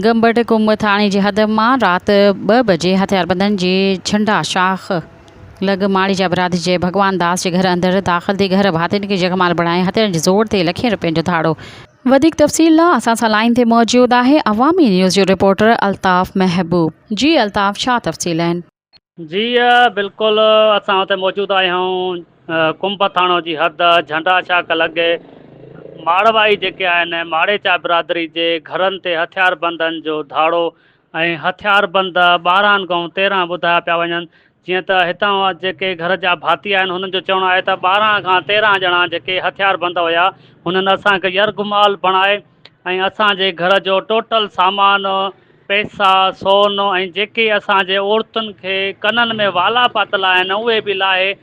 گمبٽ ڪنب ٿاڻي جي حد مان رات ٻه بجي هٿياربندن جي جهنڊا شاخ لڳ ماڙيجا برادري جي ڀڳوان داس جي گهر اندر داخل ٿي گهر ڀاتين کي يرغمال بڻائي هٿيارن جي زور تي لکين رپين جو ڌاڙو وڌيڪ تفصيل لا اسان سان لائين تي موجود آهي عوامي نيوز جو رپورٽر الطاف محبوب جي الطاف ڇا تفصيل آهن. جي بلڪل اسان اتي موجود آهيون ڪنب ٿاڻو جي حد جهنڊا شاخ لڳ ماڙوائي جيڪي آهن ماڙيچا برادري جي گهرن تي هٿياربندن جو ڌاڙو ۽ هٿياربند 12 کان 13 ٻڌايا پيا وڃن جيئن ته هتان جيڪي گهر جا ڀاتي آهن هنن جو چوڻ آهي ته 12 کان 13 ڄڻا جيڪي هٿياربند هيا هنن اسان کي يرغمال بڻائي ۽ اسان جي گهر جو ٽوٽل سامان، پئسا، سون ۽ جيڪي اسان جي عورتن کي ڪنن ۾ والا پاتل آهن اهي به لاهي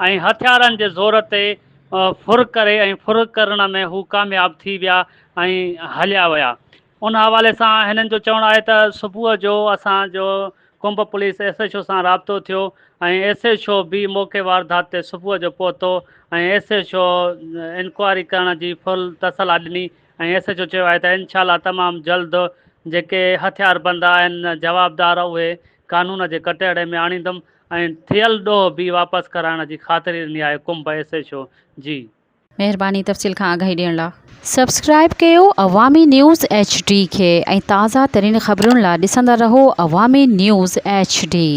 ۽ هٿيارن جي زور تي ڦر ڪري ۽ ڦر ڪرڻ ۾ هو ڪامياب ٿي ويا ۽ هليا ويا. ان حوالي سان هنن جو چوڻ آهي ته صبح جو اسان جو ڪنب پوليس ايس ايڇ او سان رابطو ٿيو ۽ ايس ايڇ او به موقعي واردات تي صبح جو پهتو ۽ ايس ايڇ او انڪوائري ڪرڻ جي فل تسلا ڏني ۽ ايس ايڇ او چيو آهي ته انشاء الله تمام جلد جيڪي هٿياربند آهن جوابدار اهي قانون جي ڪٽهڙي ۾ آڻيندم ۽ ٿيل ڏوهه به واپس ڪرائڻ جي خاطري ڏني آهي ڪنب ايس ايڇ او جي. مهرباني تفصيل کان آگاهي ڏيڻ لا. سبسڪرائب ڪيو عوامي نيوز ايڇ ڊي کي ۽ تازه ترين خبرن لا ڏسندا رهو عوامي نيوز ايڇ ڊي.